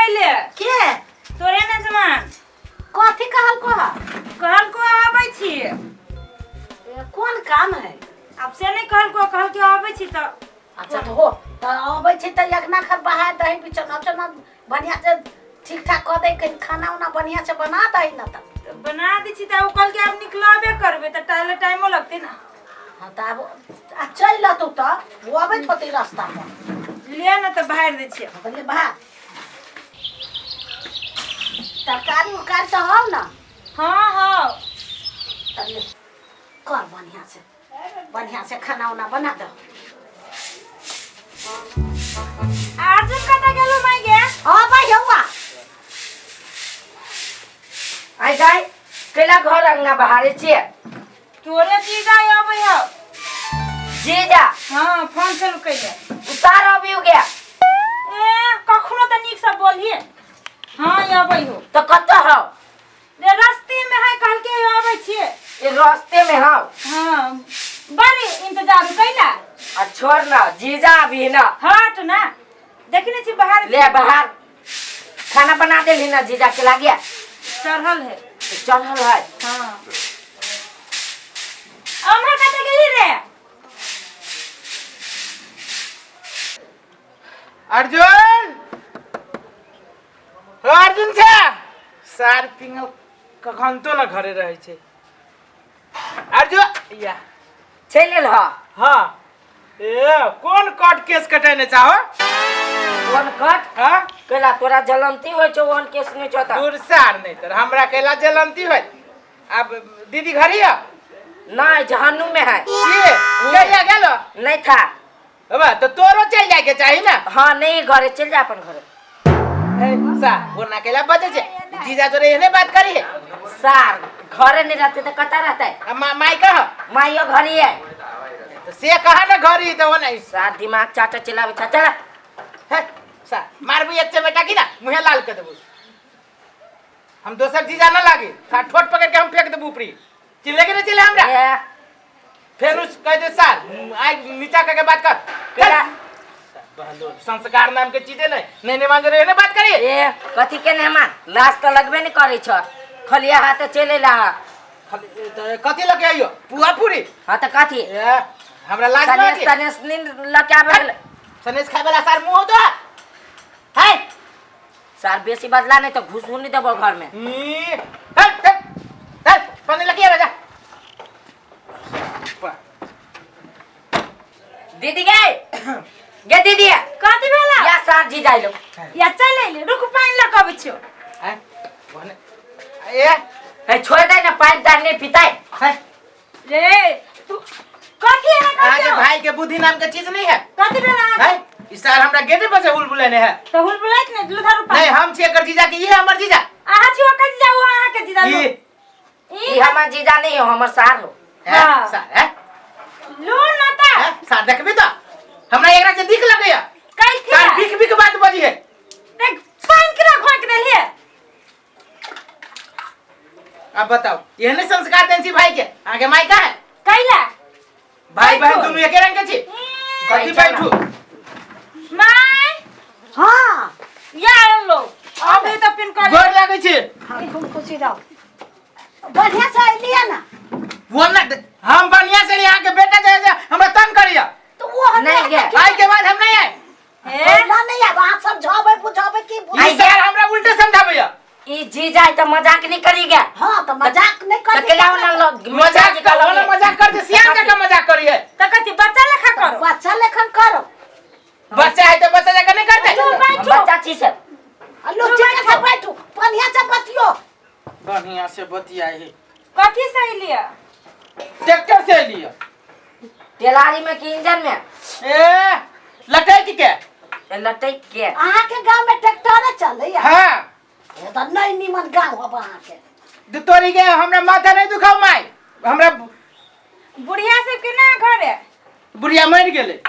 कैले। के? तोरे नजमान। कथी कहल को? कहल को आबै छी। ए, कोन काम है? आब से नहीं कहल को, कहल के आबै छी तऽ। अच्छा तऽ हो तऽ अबै छै तऽ अगना घर बहार दही, बिछौना उछौना बढ़िया से ठीक ठाक कऽ दे, कहीं खाना उना बढ़िया से बना दही ना तऽ। तऽ बना दै छी तऽ ओ कहल के आब निकलबे करबै तऽ टाइम टाइमो लगतै ना। हाँ तऽ आब आ चलि अतौ तऽ ओ अबैत होतै रास्ता पर। ले ना तऽ बाहर दै छियै। बोले बा तरकारी उरकारी तऽ हौ ना? हाँ हाँ। तऽ ले कर बढ़िया से खाना उना बना दो। अर्जुन कतऽ गेलो माय गे? हाँ भाई हौआ। आइ दाइ, कैला घर अंगना बहारे छियै? तोरे जीजा आबै हौ। जीजा? हाँ, फोन चलू कैले। उतार अभी हो गया। ए कखनो तऽ नीक से बोलिए। हाँ आबै हो। तऽ कतऽ हौ? रे रास्ते में है, कहल के आबै छियै। ए रास्ते में हौ? हाँ, बड़ी इंतजार कैला। आ छोड़ ना, जीजा अभी ना। हट ना, देखने छी बाहर। ले बाहर खाना बना देली ना जीजा के लागिया? चढ़ल है। चढ़ल है? हाँ। अमरा कतऽ गेली रे? अर्जुन, हो अर्जुन छा सार पिंगल कखन तो न घरे रहै छै। अर्जुन या। चलि एल ह? हाँ, ए कोन कट केस कटेने चाहो? कोन कट? हाँ। कैला तोरा जलंती होइ छौ? ओहन केस नहि छौ तऽ। दूर सार नहीं तर हमरा कैला जलंती होय। अब दीदी घरी है? नहीं, जहन्नुम में है। ये कहिया गेलो? नहीं था। बाबा तो तोरो चल जाए के चाही ना। हाँ नहीं, घरे चल जा अपन घरे। ए, सा वो ना कैला बजे छे जीजा तोरे एहने बात करी है। सार घरे नहीं रहते तो कता रहता है? अब माई कह। माइयो घरी है। तो से कहा ना घरी तो वो नहीं। सार दिमाग चाटा चलावे छा, चला। हे सा मारबू एक चमेटा की ना मुहे लाल कर देबू। हम दोसर जीजा ना लागे सा ठोट पकड़ के हम फेंक देबू ऊपरी। चिल्ले के नहीं चिल्ले हमरा? ए। फेर उस कह दे सार आज नीचा करके बात कर। केला? बहलो संस्कार नाम के चीजे नहीं नहीं नहीं मान रहे ने बात करी। ए कथी के नहीं मान, लाश तो लगबे नहीं करे छ, खलिया हाथ चले ला। कथी लके आइयो? पुआ पूरी? हाँ तो कथी? ए हमरा लाज ना सनेस के। तनेस नींद लके आबे गेलै। सनेस खाय वाला सार मुंह तो है। सार बेसी बदला नहीं तो घुस नहीं देबो घर में। ई, चल चल चल पानी लके आबे जा। दीदी गे गे दीदी। कथी भेला? या सार जी जाइलो। या चल अइले, रुक पानि लऽ कऽ अबै छियौ। आय, ओने ए। ए छोड़ दे ना, पानि तानि नहीं पीताई। है। रे तू कथी एना अहाँ करै के छौ? भाई के बुद्धि नाम के चीज नहीं है। कथी भेला अहाँके? है ई सार हमरा गेटे पर से हुल बुलेने है। तऽ हुल बुलाइत ने लुधा रूपा। नहीं, हम छी एकर जीजा के ये हमर जीजा। अहाँ छी ओकर जीजा, ओ अहाँके जीजा। ई लो। ई हमर जीजा नहीं हो, हमर सार हो। है, हाँ। सार है। लो ना ता। है, सार देखबी तो हमरा एकरा से दिख लगैया। कैथी सार है? बिक बिक बात बजी है। देख पानि केना खोक देलियै? अब बताओ एहने संस्कार देन छी भाई के? अहाँ के माई का है? कैला? भाई बहन बैठू। दुनू एके रंग के छी। कथी बैठू। बैठू? माय। हाँ। या लो अभी तो पिन कर। गोर लागै छी। हाँ खूब खुशी रहो, बढ़िया से अलिए ना। वो ना हम बढ़िया से यहाँ के बेटा जे जे हमरा तंग करिया। तो वो हम नहीं गए। आई के बाद हम नहीं आए। ए ना नहीं आब, अहाँ समझाबै बुझाबै की ई सर हमरा उल्टे समझाबैया। ई जीजा है तो मजाक नहीं करी गया। हाँ तो मजाक नहीं तो करी। केला ना लोग मजाक कर, वो ना मजाक कर दे, सियान जका मजाक करिए। त कथी बच्चा लेखा करो? बच्चा लेखन करो। बच्चा है तो बच्चा जका नहीं करते। चुप बैठो। बच्चा छी से। लो ठीक से बैठू, बढ़िया से बतियो। बढ़िया से बतियाई। कथी से अइलिए? ट्रैक्टर से अइलिए। टेलारी में कि इंजन में? ए लटक के। ए, लटक के। अहाँ के गांव में ट्रैक्टर चलैया? हाँ। ए त नहीं निमन गांव हब अहाँ के। दू तोरी के हमरा माथा नहीं दुखाओ माई। हमरा बुढ़िया सब के ना घरे? बुढ़िया मर गेलै।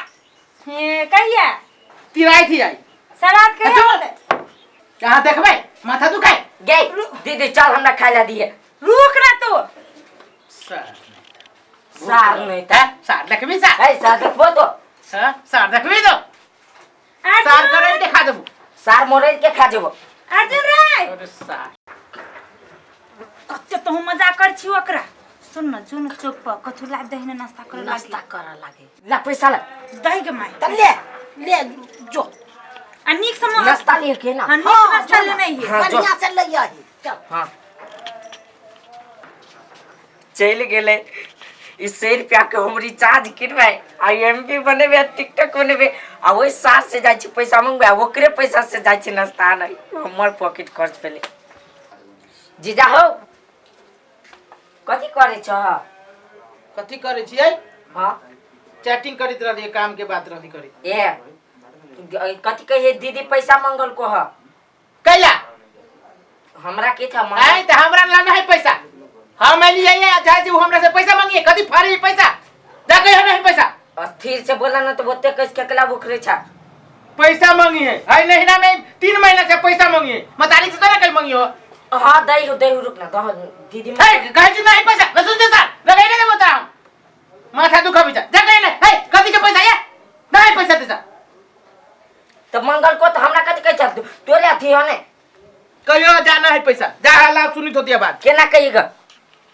हे कहिया? तिराई थी आई। सलाद कहिया अच्छा। होतै? कहाँ देखबै माथा दुखाई। गे दीदी चल हमरा खाय ला दिए। रुक ना तू। सार सार नहीं है, सार देखबी सार। है सार देखबो तो। हाँ, सार देखबी तो। सार करे देखा देबू। सार मोरे के खा जेबो। अर्जुन रे, अरे सार, कते तोहू मजा कर छी ओकरा। सुन न, जो न चौक पर कथू ला दही न नाश्ता करे लागी। नाश्ता करऽ लागे। ला पैसा ला। दही के माय। तऽ ले ले जो। आ नीक से नाश्ता ले के ना। हाँ, नीक हाँ, नाश्ता जो ना। लेने है। हाँ, जो। बढ़िया से ले आही, चल। हाँ, चलि गेलै ई 100 रुपया के हम रिचार्ज किनबै आ एम बी बनेबै आ टिकटॉक बनेबै आ ओहि सार से जाइ छी पैसा मंगबै आ ओकरे पैसा से जाइ छी नाश्ता आनै। हमर पॉकेट खर्च भेलै। जीजा हौ, कथी करै छह? कथी करै छियै? हाँ। चैटिंग करैत रहलियै, काम के बात रहली करी। ए, कथी कहिए, दीदी पैसा मंगल को ह। कैला? हमरा के था मंगल। आय त हमरा ला नहीं पैसा। हम एलियै आ जाइ छी, उ हमरा से पैसा मांगिए, कथी फाड़ी पैसा जा कहियो नहीं पैसा। अस्थिर से बोला ना तो ओते कस के अकेला बुखरे छा। पैसा मांगी है है नहीं ना, नहीं 3 महीना से पैसा मांगी है, मतारी से तो ना कहीं मांगी हो। हाँ, दही हो, दही हो, रुक ना, दह दीदी। हे, कहे छी नहीं पैसा न सुनते सर लगाई नहीं देबो तोरा हम, माथा दुखा जा जा कहीं नहीं। हे, कथी के पैसा ये नहीं पैसा दे जा। तो मंगल को तो हमरा कथी कहै छ तोरे अथी हो ने। कहियो जाना है पैसा जा हला सुनी तो दिया बात। केना कहिएगा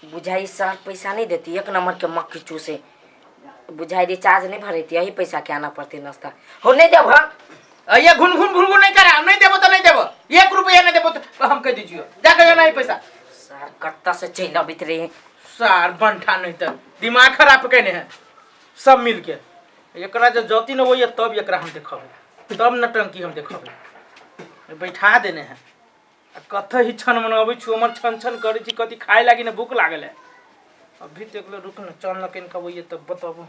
बुझाई सर पैसा नहीं देती, एक नंबर के मक्खी चूसे बुझाई रिचार्ज नहीं भरेती, यही पैसा के आना पड़ती नाश्ता हो नहीं देब। हाँ, ये घुन घुन घुन घुन नहीं करा, हम नहीं देबो तो नहीं देबो, 1 रुपया नहीं देबो तो हम कह दीजियो जा कहियो नहीं पैसा। सर कत्ता से चल अबित रहे। सार बंठा नहीं तो दिमाग खराब केने है सब मिलके। एकरा जो जति न होइए तब एकरा हम देखबै, तब नटंकी हम देखबै। बैठा देने है आ कथ ही छन मनबै छु, हमर छन छन करै छी, कथी खाए लागी ने भूख लागल है। अभी तक ले रुक न, चल न केन कबैये तब बताबू।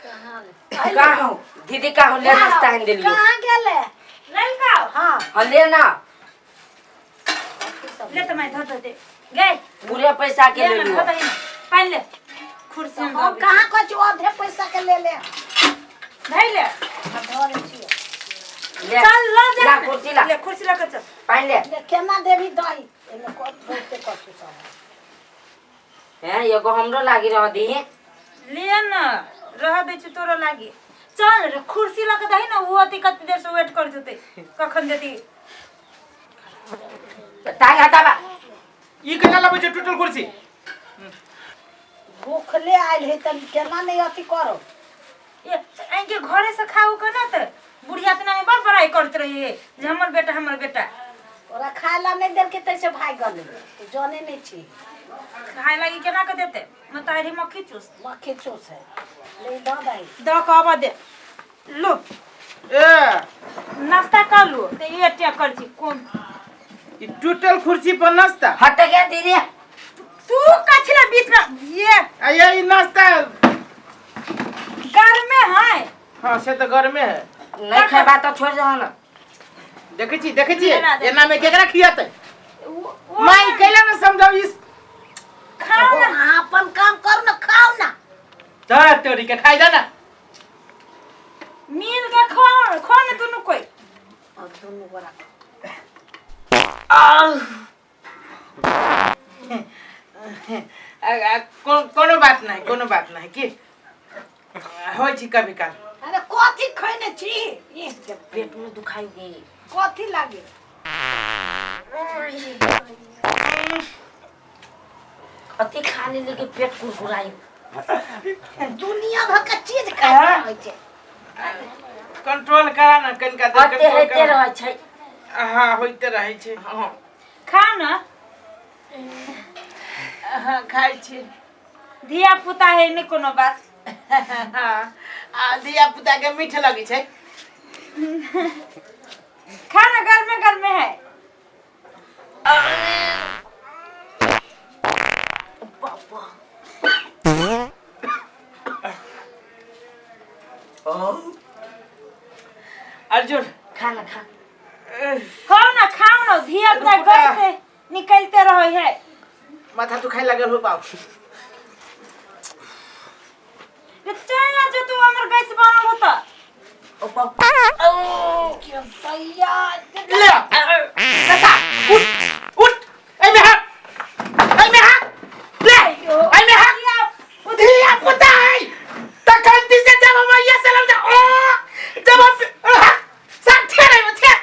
कहाँ हो दीदी, कहाँ हो? ले नाश्ता आनि देलियो। कहाँ गेले? ललका। हाँ। हाँ, ले ना। ले तो मैं धर धर दे गए। पूरे पैसा के ले ले ना, लियो। धर दही ना, पानि ले कुर्सी में। हम कहाँ कहै छी आधे पैसा के ले ले। धइ ले। हम धरै छियै। ले। चल ल जा। ला कुर्सी ला। ले कुर्सी लऽ के चल। पानि ले। ले, केना देबही दही एहिमे बहुते कथू सब हैं, एगो हमरो लागी रह दी। ले न, रह दै छी तोरो लागी। चल रे, कुर्सी लऽ के दही न, उ अथी कते देर से वेट कर जेतै, कखन देती। टांग हटाबा। ई केना लबै छै टूटल कुर्सी? भूखले आयल है तऽ केना नहि अथी करो। ए, इनके घरे से खाऊ के ना त बुढ़िया तना में बड़ बड़ाई करत रही जे हमर बेटा हमर बेटा। ओकरा खाय ला नहि देलकै तैसे भागि गेलै, तू जानै नहि छी। खाए लागी केना के देते मतारी मक्खी चूस। मक्खी चूस है, ले दऽ दही। दऽ के आबऽ दे लो। ए, नाश्ता कर लो ते ये टे कर छी कोन ई टूटल कुर्सी पर नाश्ता? हट गया दीदी। तू कथी ला बीच में ये? आ ये ई नाश्ता गर्मे है। हाँ, से तो गर्मे है। नहीं खेबा तो छोड़ दो ना। देखै छी, देखै छी, ना, ना। एना में केकरा खियातै? ओ माई कैला ना समझाउ इस। खाओ ना। अहाँ अपन काम करू ना, खाउ ना। जा तोरी के खाइ जा ना। मिल के खाओ, खाओ ना दुनू कोई। और दुनू गोरा कोनो बात नहीं, कोनो बात नहीं की होइ छी कभी काल। अरे कथी खैने छी? ई पेट में दुखाई गई। कथी लागे? अति खा लेली कि पेट कुरकुराई। दुनिया भर के चीज खाइ होइ छै। कंट्रोल करा ना कनिका देर। अते कंट्रोल होइते करा। रहै छै। हाँ, होइते रहै छै। हाँ। खाओ ना। हाँ, खाइ छी। धिया पुता है नहीं कोनो बात। हाँ, आ धिया पुता के मीठ लगै छै। खा ना, गर्मे गर्मे है। अर्जुन खा ना, खा। खाओ ना, खाओ ना, धिया पुता रुको ना। गए से निकलते रहे है। माथा दुखाइ लागल हो बाबू। रे चल ना जो तू हमर गैस बनल होता। ओ बाप। भैया ले चाचा, उठ उठ, एहिमे हाथ, एहिमे हाथ ले, एहिमे हाथ। धिया पुता है तखन से जब हम आइया से लग जा ओ जब हम साथ छेड़े में छेड़।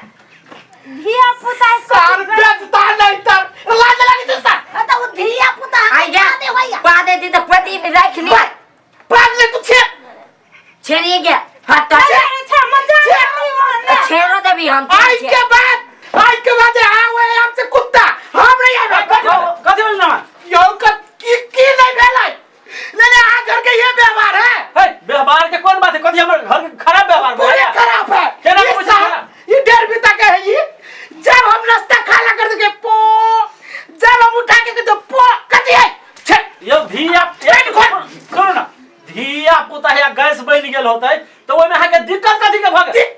भऽ गेल।